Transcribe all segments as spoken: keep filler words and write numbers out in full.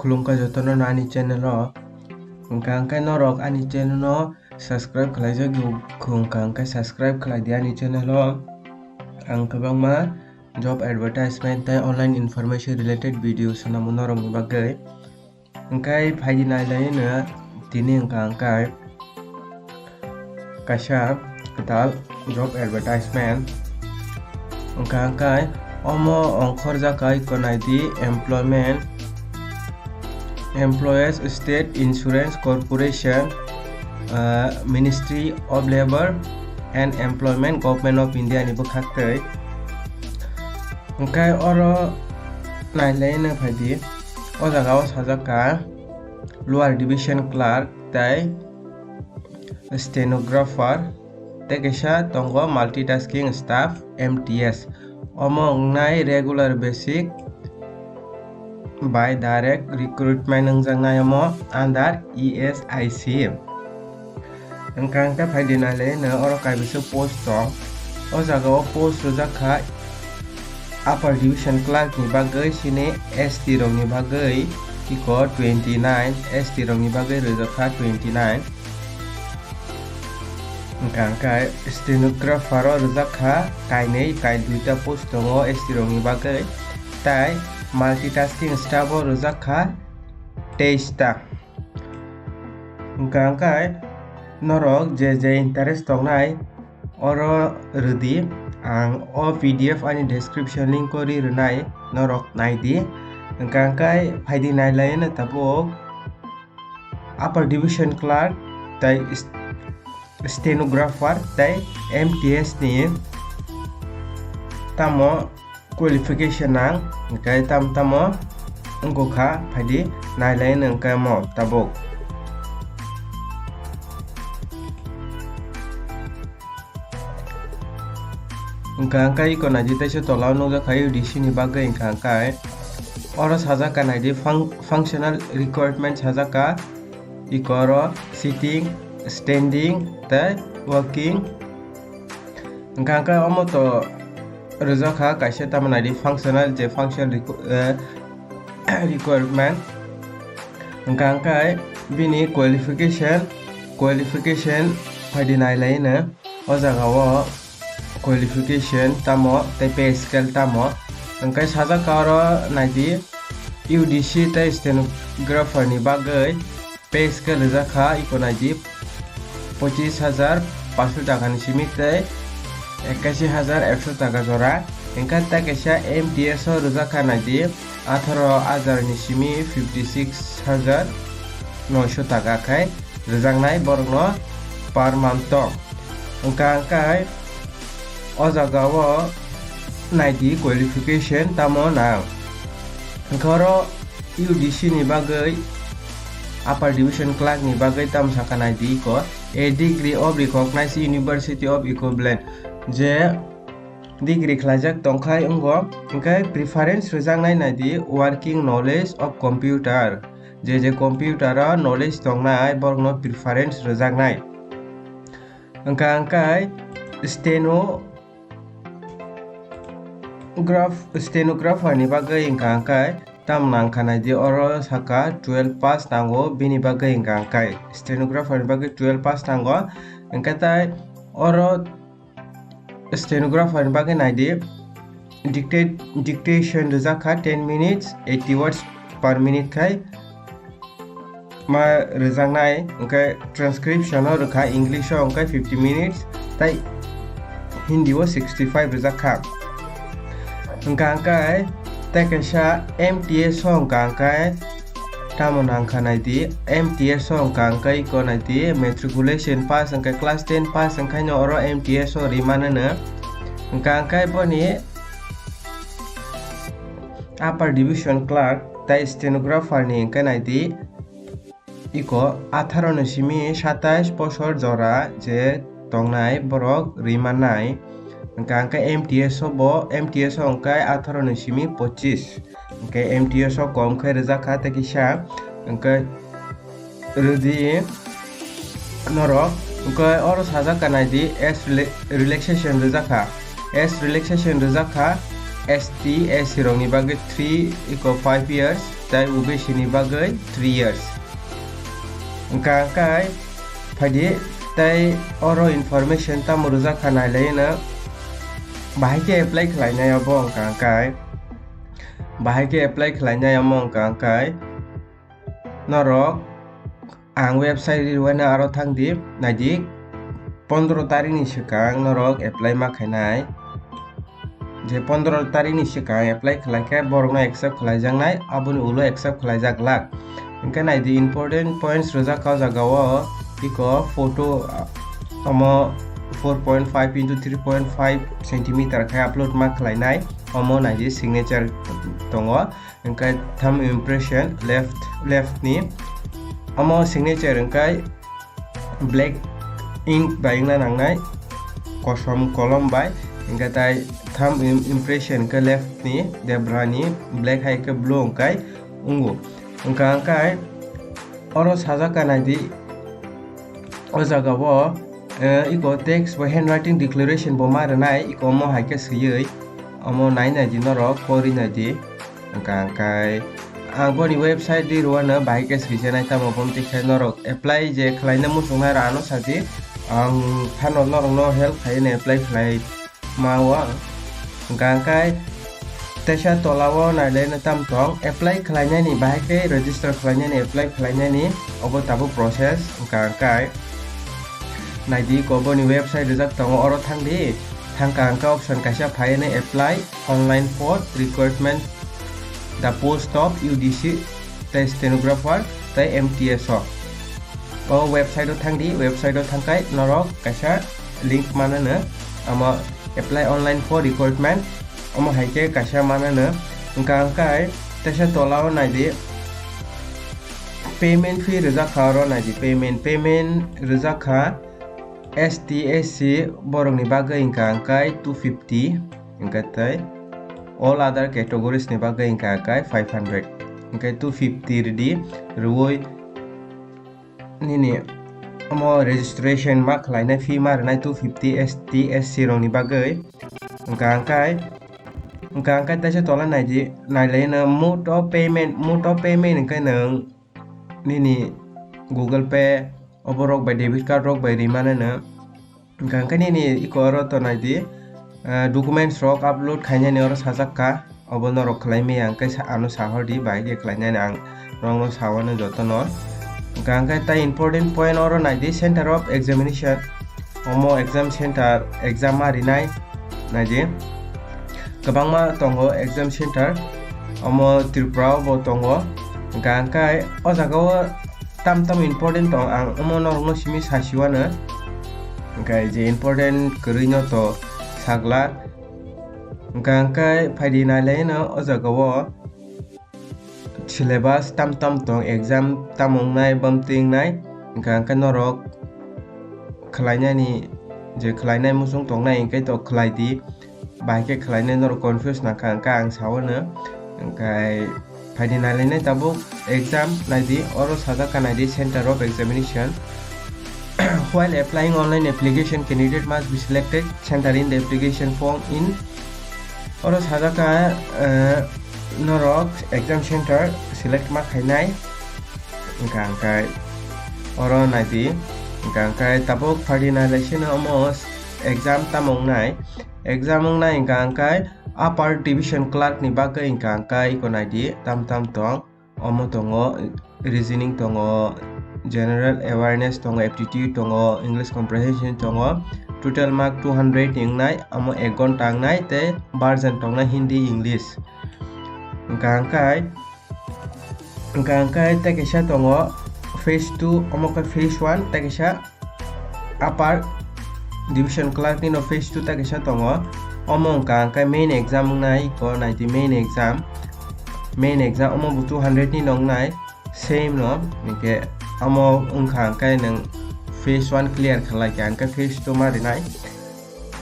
Khulumkha jotono ani channel o. Hwnkha hwnkhe norok ani channel no subscribe khlaijak wngkha hwnkhe subscribe khlai di ani channel o. Ang kwbangma job advertisement tei online information related video swnamo norokni bagwi. Hwnkhe phaidi nailaino tini hwnkha hwnkhe kaisa kwtal job advertisement. Hwnkha hwnkhe omo ongkhorjak kha iko nai di employment, Employees State Insurance Corporation, ah, Ministry of Labour and Employment, Government of India ni bwkhaktwi. Hwnkhe oro nailaino phaidi, o jaga o sajak kha Lower Division Clerk tei Stenographer, tei kaisa tongo Multitasking Staff, M T S. Omo wngnai regular basic bai direct recruitment wngjaknai omo under E S I C. Hwnkha hwnkhe phaidi nailaino oro kaibisa post tong. O jaga o post rwjak kha Upper Division Clerk ni bagwi sini S T rok ni bagwi iko twenty nine, S T rok ni bagwi rwjak kha twenty nine. Hwnkha hwnkhe stenographer o rwjak kha kainwi, kai duita post tongo S T rok ni bagwi, tai multitasking staff o rwjak kha teis ta. Hwnkha hwnkhe norok je je interest tongnai oro rwdi, ang o P D F ani description link o ri rwnai, norok naidi. Hwnkha hwnkhe phaidi nailaino tabuk Upper Division Clerk tei Stenographer tei M T S ni tamo qualification nang, hwnkhe tam tamo wngkha phaidi nailaino hwnkhe omo tabuk. Hwnkha hwnkhe iko naidi teisa tola o nukjak kha U D C ni bagwi hwnkha hwnkhe oro sajak kha naidi fun-, functional requirement sajak kha. Iko oro sitting, standing tei walking. Hwnkha hwnkhe omo to rwjak kha kaisa tamo naidi functional je functional requ-, eh, requirement. Hwnkha hwnkhe bini qualification, qualification phaidi nailaino o jaga o qualification tamo tei pay scale tamo. Hwnkhe sajak kha oro naidi U D C tei stenographer ni bagwi pay scale rwjak kha iko naidi pochis hajar panchsho taka ni simi tei ekashi hajar ekso taka jora. Hwnkhe tei kaisa M T S o rwjak kha naidi atharo hajar ni simi fifty six hajar noisho taka khai rwjaknai borokno per month o. Hwnkha hwnkhe o jaga o naidi qualification tamo nang. Hwnkhe oro U D C ni bagwi, Upper Division Clerk ni bagwi tamo sakha naidi iko, a degree of recognized university of equivalent, je degree khlaijak tongkhai wngo, hwnkhe preference rwjaknai naidi working knowledge of computer, je je computer o knowledge tongnai borokno preference rwjaknai. Hwnkha hwnkhe steno graph-, stenographer ni bagwi hwnkha hwnkhe tam nangkha naidi, oro saka twelve pass nango, bini bagwi hwnkha hwnkhe stenographer ni bagwi twelve pass nango. Hwnkhe tai oro stenographer ni bagwi naidi, dictate-, dictation rwjak kha ten minutes, eighty words per minute khai ma rwjaknai, hwnkhe transcription o rwkha English o hwnkhe fifty minutes tei Hindi o sixty five rwjak kha. Hwnkha hwnkhe tei kaisa M T S o hwnkha hwnkhe tamo nangkha naidi, M T S o hwnkha hwnkhe iko naidi matriculation pass hwnkhe class ten pass hwnkhaino oro M T S o rimano no. Hwnkha hwnkhe boni Upper Division Clerk tei stenographer ni hwnkhe naidi iko atharo ni simi satais bosor jora je tongnai borok rimannai. Hwnkha hwnkhe M T S o bo, M T S o hwnkhe atharo ni simi pochis. Hwnkhe M T S o kom khe rwjak kha tei kisa hwnkhe rwdi norok. Hwnkhe oro sajak kha naidi age rela-, relaxation rwjak kha. Age relaxation rwjak kha S T, S C rokni bagwi three iko five years, tei O B C ni bagwi three years. Hwnkha hwnkhe phaidi tei oro information tamo rwjak kha nailaino, bahai khe apply khlainai abo hwnkha hwnkhe, bahai khe apply khlainai omo hwnkha hwnkhe norok ang website riwano aro thangdi, naidi pondro tarikni swkang norok apply ma khainai. Je pondro tarikni swkang apply khlaikhe borokno accept khlaijaknai, aboni ulo accept khlaijak lak. Hwnkhe naidi important points rwjak kha o jagao, iko photo, omo four point five into three point five centimeter khai upload ma khlainai, omo naidi signature tongo. Hwnkhe thumb impression left, left ni. Omo signature hwnkhe black ink bai wngna nangnai, kosom kolom bai. Hwnkhe tai thumb im-, impression hwnkhe left ni, debra ni, black hai khe blue hwnkhe wngo. Hwnkha hwnkhe oro sajak kha naidi. O jaga o, eh, iko text bo handwriting declaration bo ma rwnai, iko omo hai khe swiwi, omo nai nai di norok, pori nai di. Hwnkha hwnkhe ang boni website di rwano bahai khe swijanai, tamo bom twi khe norok apply je khlaina muchungnai rano sa di, ang phano norokno help khlaiwi apply khlai. Ma o ang. Hwnkha hwnkhe teisa tola o nailaino tam tong, apply khlainani, bahai khe register khlainani, apply khlainani, obo tabuk process. Hwnkha hwnkhe naidi, ko boni website rijak tongo, oro thangdi. Thangkha hwnkhe option kaisa phaiwi apply online for recruitment the post of U D C tei stenographer tei M T S o. O website o thangdi, website o thangkhai norok kaisa link manano, omo apply online for recruitment, omo hai khe kaisa manano. Hwnkha hwnkhe teisa tola o naidi, payment fee rwjak kha, oro naidi payment, payment rwjak kha S T, S C borokni bagwi hwnkha hwnkhe two fifty, hwnkhe tei all other categories ni bagwi hwnkha hwnkhe five hundred, hwnkhe two fifty rwdi, rwui nini omo registration ma khlainai fee ma rwnai two fifty S T, S C rokni bagwi. Hwnkha hwnkhe, hwnkha hwnkhe teisa tola naidi, nailaino mode of payment, mode of payment hwnkhe nwng nini Google Pay, oborok bai debit card rok bai rimano no. Hwnkha hwnkhe nini iko oro to naidi, ah, documents rok upload khainani oro sajak kha, obo norok khlai maya hwnkhe sa-, ano sahordi, bahai khe khlainani ang norokno sawano jotono. Hwnkha hwnkhe tai important point oro naidi, center of examination, omo exam center, exam ma rinai naidi. Kwbangma tongo exam center, omo Tripura o bo tongo. Hwnkha hwnkhe o jaga o tam tam important tong, ang omo norokno simi sasiwano. Hwnkhe je important kwrwi no to sagla. Hwnkha hwnkhe phaidi nailaino o jaga o syllabus tam tam tong, exam tamo wngnai, bam twi wngnai, hwnkha hwnkhe norok khlainani je khlainai muchung tongnai, hwnkhe to khlai di, bahai khe khlainai norok confuse nangkha, hwnkhe ang sawano, hwnkhe phaidi nailainai tabuk exam naidi, oro sajak kha naidi center of examination. While applying online application, candidate must be selected center in the application form in Oro sajak kha, eh, norok exam center select ma khainai. Hwnkha hwnkhe oro naidi, hwnkha hwnkhe tabuk phaidi nailaisino omo exam tamo wngnai. Exam wngnai hwnkha hwnkhe upper division clerk ni bagwi hwnkha hwnkhe iko naidi tam tam tong. Omo tongo, reasoning tongo, general awareness tongo, aptitude tongo, English comprehension tongo. Total mark two hundred ni wngnai, omo ek ghonta wngnai, tei version tongnai Hindi, English. Hwnkha hwnkhe, hwnkha hwnkhe tei kaisa tongo phase two, omo khe phase one, tei kaisa upper division clerk nino phase two ta kisa tongo. Omo wngkha hwnkhe main exam wngnai, iko naidi main exam. Main exam omo bo two hundred ni wngnai, same no. Hwnkhe omo wngkha hwnkhe nwng phase one clear khlaikha hwnkhe phase two ma rinai.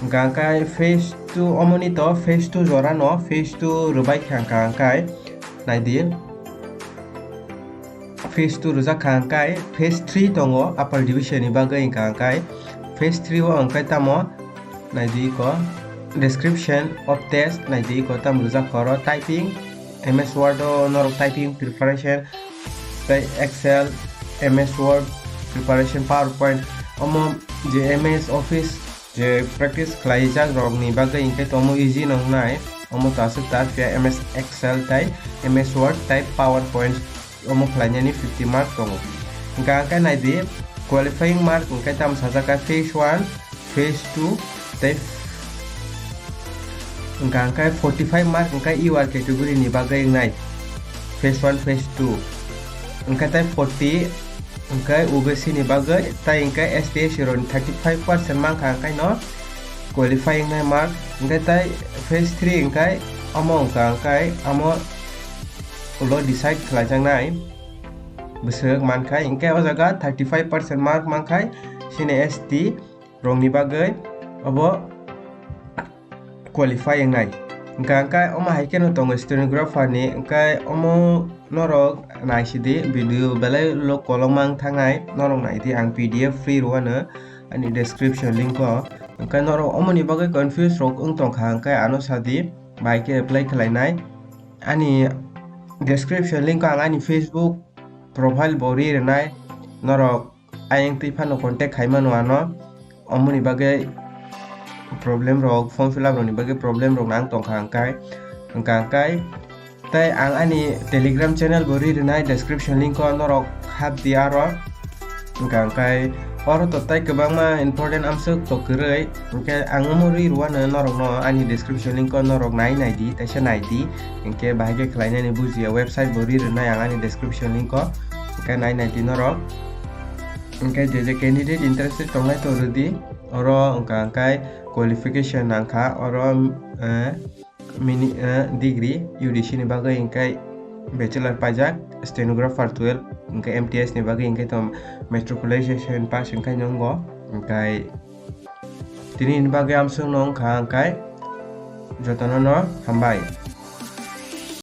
Hwnkha hwnkhe phase two omoni to phase two jora no, phase two rwbai kha hwnkha hwnkhe naidi. Phase two rwjak kha hwnkhe phase three tongo upper division ni bagwi hwnkha hwnkhe phase three o hwnkhe tamo naidi iko Description of test nai di, iko tamo rijak koro typing, M S Word o norok typing preparation, tei Excel, M S Word preparation, PowerPoint, omo je M S Office je practice khlaijak rokni bagwi hwnkhe tomo easy no wngnai, omo to aswk ta phiya M S Excel tei M S Word tei PowerPoint omo khlainani fifty mark tongo. Hwnkha hwnkhe nai di, qualifying mark hwnkhe tamo sajak kha phase one, phase two tei hwnkha hwnkhe forty five mark hwnkhe U R category ni bagwi wngnai, phase one, phase two hwnkhe tei forty hwnkhe O B C ni bagwi, tei hwnkhe S T S C rokni thirty five percent mankha hwnkhe no qualify wngnai mark, hwnkhe tei phase three hwnkhe omo hwnkha hwnkhe omo ulo decide khlaijaknai bwswk mankhai, hwnkhe o jaga thirty five percent mark mankhai chini S T rokni bagwi obo qualify wngnai. Hwnkha hwnkhe omo hai kheno tongo stenographer ni, hwnkhe omo norok naisidi video belai lo kolokma wng thangnai, norok naidi ang P D F free rwano ani description link o, hwnkhe norok omoni bagwi confuse rok wng tongkha hwnkhe ano sadi bai khe apply khlainai. Ani description link o ang ani Facebook profile bo ri rwnai, norok ayang twi phano contact khai mano ano, omoni bagwi problem rok, form fill up rokni bagwi problem rok nang tongkha hwnkhe, hwnkha hwnkhe tei ang ani Telegram channel bo ri rwnai description link o, norok hap di aro. Hwnkha hwnkhe oro to tei kwbangma important amswk to kwrwi, hwnkhe ang omo rwi rwano norokno ani description link o norok nai nai di, teisa nai di, hwnkhe bahai khe khlainani bujiya website bo ri rwnai ang ani description link o, hwnkhe nai nai di norok. Hwnkhe je je candidate interested tongnai to rwdi, oro hwnkha hwnkhe qualification nangkha, oro, eh, mini, eh, degree U D C ni bagwi hwnkhe bachelor paijak, stenographer twelve, hwnkhe M T S ni bagwi hwnkhe to matriculation pass hwnkhe nwngo, hwnkhe tini ni bagwi amswk no wngkha hwnkhe jotono no hambai.